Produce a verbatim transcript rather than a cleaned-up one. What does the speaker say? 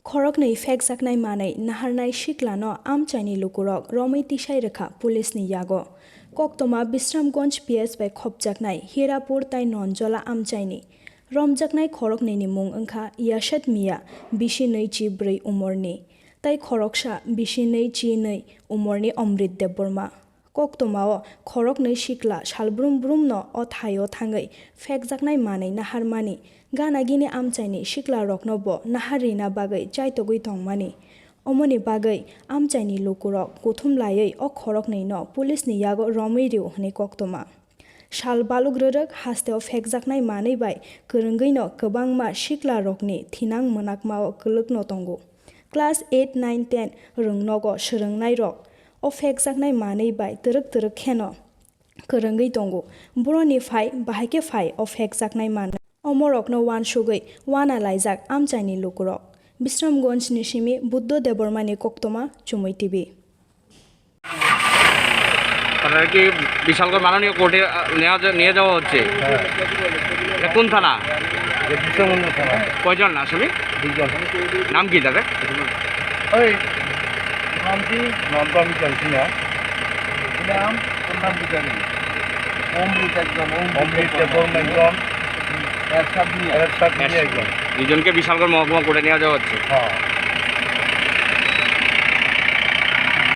Khoroknwi phekjaknai manwi naharnai siklano amchaini lukurok romwi tisai rwkha police ni yago. Koktwma Bisramganj P S bai khopjaknai Hirapur tai Nonjola amchaini. Romjaknai khoroknwini mung wngkha Yashat Mia, bisi nwi chi bwrwi umorni, tai khoroksa, bisi nwi chi nwi umorni Omrit Debbarma. Koktwmao khoroknwi sikla salbrum brumno o thaio thangwi phekjaknai manwi naharmani gana gini amchaini siklarokno bo nahar rina bagwi chaitogwi tongmani. Omoni bagwi amchaini lukurok kuthum laiwi o khoroknwino police ni yago romwi rw hwnwi koktwma. Sal baluk rwrwk hasteo phekjaknai manwi bai kwrwngwino kwbangma siklarokni thinang mwnakmao kwlwkno tongo. Class eight, nine, ten rwngnogo swrwngnairok o phekjaknai manwi bai twrwk twrwk kheno kwrwngwi tongo. Boroni phai bahai khe phai o phekjaknai manwi. Omorokno uansugwi uana laijak amchaini lukurok. Bisramganj ni simi Buddho Debbarmani koktwma, Chumui T V. আপনারা কি বিশালগড় মাননীয় কোর্টে আহ, নেওয়া যা- নিয়ে যাওয়া হচ্ছে? এটা কোন থানা? বিশ্ববন্ধু থানা। কয়জন আসামি? দুইজন। নাম কি তাদের? ওই নাম কি? নাম তো আমি জানছি না। নাম? ওর নাম কি জানি? অমৃত একজন, অমৃত অমৃত দেববর্মা একজন। একজন। এরশাদ মিয়া। এরশাদ মিয়া একজন। দুজনকে বিশালগড় মহকুমা কোর্টে নিয়ে যাওয়া হচ্ছে। হ্যাঁ।